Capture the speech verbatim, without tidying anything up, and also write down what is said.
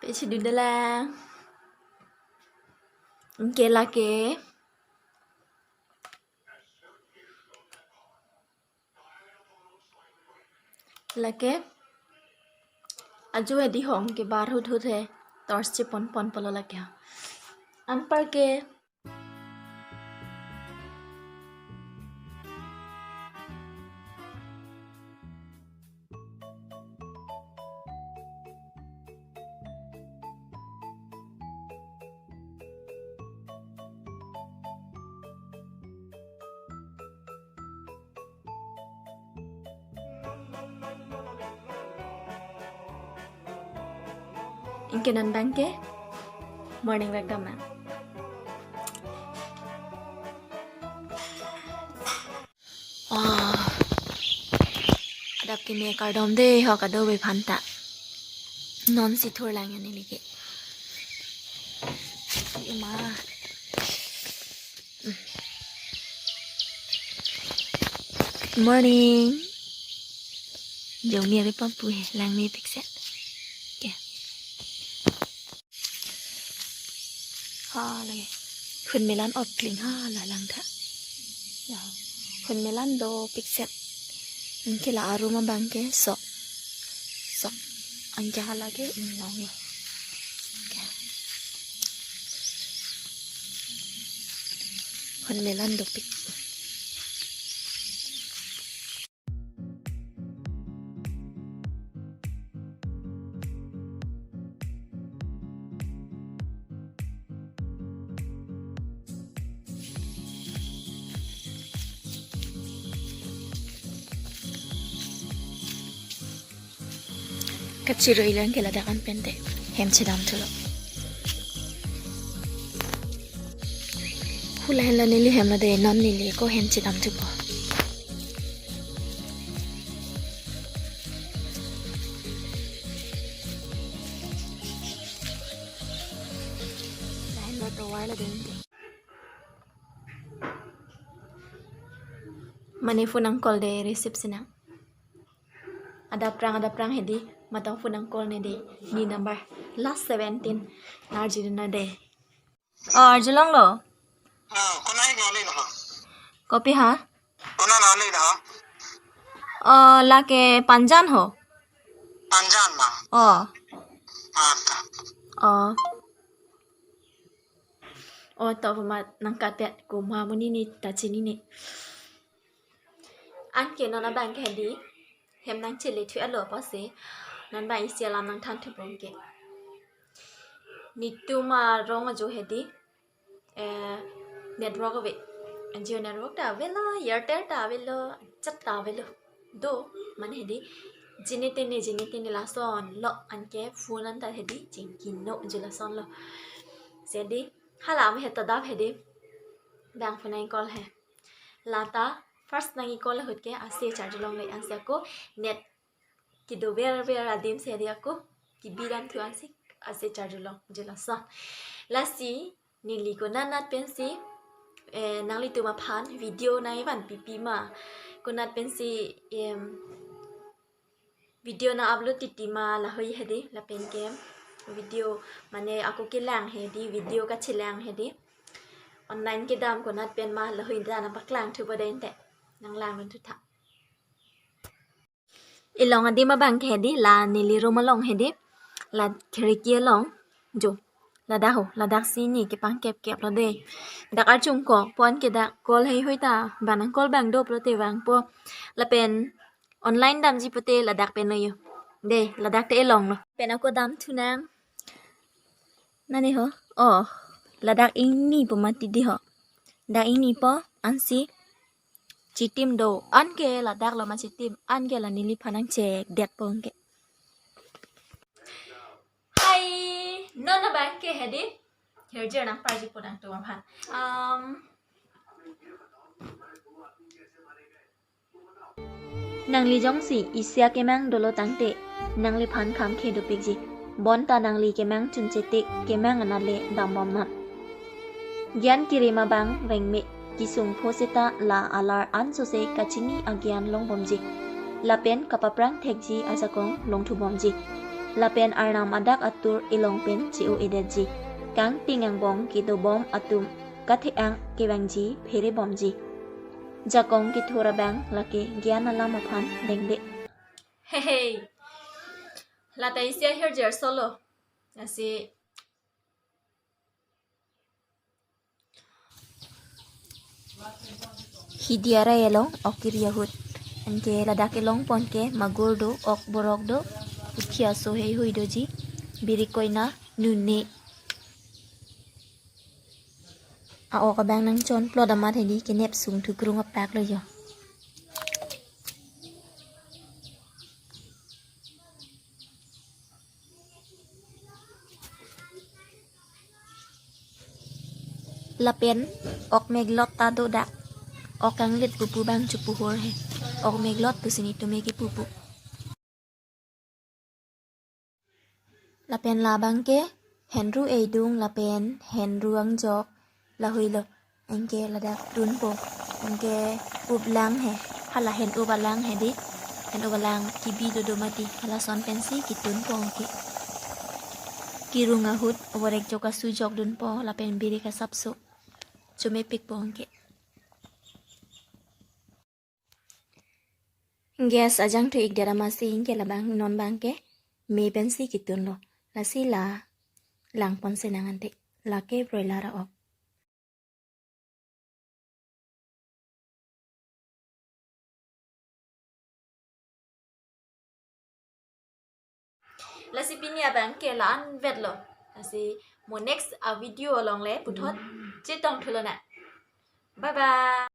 Pechidunde lang. Anke lake. Lake. Ajo hedi hong ke bar hut hut he. Torch chepon pon pulo lake. Anparke. Anke non abangke morning vek dam nang. Oh. Adap keme kardom de ho kadokave aphanta. Non si thurlang ya neli ke. Ima. Morning. Jong ni ari pampu he, langme pik set. Okay. Ha lake. Khun melan opkling ha la langtha. Ya. Khun melan dopik set. Anke la arum abangke sok. Sok. Anke hala ke inglong ya. Okay. Khun melan dopik. Kachirui lang ke ladak an pente. Hem chedam thulo. Hula henlo neli hem lo de, non neli ako hem chedam thupo. Lahenlo tovar lo de. Mane phone nang call de receive sinang. Adap rang, adap rang hedi, matang phone nang call ne de, ni number last seventeen, arjudun na de. Oh, arjulonglo. Ah, konat nangli lo ha? Kopi ha? Konat nangli lo ha? Oh, lake Panjan ho. Panjan ma? Oh. Ah, ta. Oh. Oh, to ma nangkatpet komat amonit ta chinine. Anke non abangke hedi. Hem nang chele thu alo apotsi. Non abang isi alam nangthan thu bom ke. Netum arong ajo hedi. Eh, network ave. Jio network ta avelo, Airtel ta avelo, chat ta avelo. Do, mane hedi. Jine tene, jine tene lason lo, anke phone anta hedi, jengkino jo lason lo. Sedi, hala ame heta dap hedi. Bang phone nang call he. Lata, first nang i call ahut ke, ase charge longle ansi ako, net kedo ver ver adim si hedi ako, kebi dam thu ansi, ase charge long, jo lason. Lasi, neli konat nat pensi, eh, nanglitum aphan video nang ivan pipi ma. Konat pensi, em, video nang upload titi ma lahei hedi, lapen ke video mane ako kelang hedi, video kachelang hedi. Online kedam konat pen ma lahei ta nangpaklang thu boden te. Nanglang dun thu tha. Ilong adim abangke hedi, la neli room along hedi, la khiriki along, jo, ladak ho, ladak si ne kepangkep kep lo de. Dak archung kok pon ke dak call heihui ta, bang nang call bang do pulote vangpo. Lapen online damji pute ladak pen lo yo. De, ladak te ilong lo. Pen ako dam thu nang. Nane ho, oh, ladak ingnipo mati di ho. Dak ingnipo, ansi. Chitim do, anke ladak lo ma chitim, anke la neliphan nang chek detpo anke. Hai, non abangke hedi. Hirjir nang parji po nangtum aphan. Um, nangli jongsi isi akemang dolo tangte, nangliphan kham khe dopikji. Bonta nangli kemang chunchetik, kemang anat le dambom non. Gyan kirim abang vengme, kesung pho seta la alar ansose kachini agyan longbomji. Lapen kapaprang thekji ajakong longthubomji. lapen arnam adak atur elong pen che-o-edetji. Kangting angbong kedobom atum kathe-ang kevangji pherebomji. Jakong kethur abang lake gyan alam aphan dengde. Hehe. Lata isi ahirjir solo. Lasi hidi arai along ok kiri ahut. Anke ladak elong pon ke magur do, ok borok do, puthi aso heihui doji, birik koina, nune. A-ok abang nangchon plot amat hedi kenep sung thukrung apak lo jo. Lapen ok meglot ta do dak. Ok kanglit pupu abang chepuhor he. Ok meglot pusi netum ke pupu. Lapen labang ke henru eidung lapen henru angjok lahui lo. Anke ladak tunpo. Anke up lang he. Hala hen up alang hedi. Hen up alang kibi dodo mati. Hala son pensi kitunpo anke. Kirung ahut vorek jok asu jokdunpo lapen birik asapso chomepikpo anke. Gas ajang thu-ik dera masi anke labang non abang ke me pensi kitunlo. Lasi la langpon senang ante. Lake broiler a-ok. Lasi pini abang ke la-an vetlo. Lasi mo next a-video along le puthot chetong thulonang. Bye bye.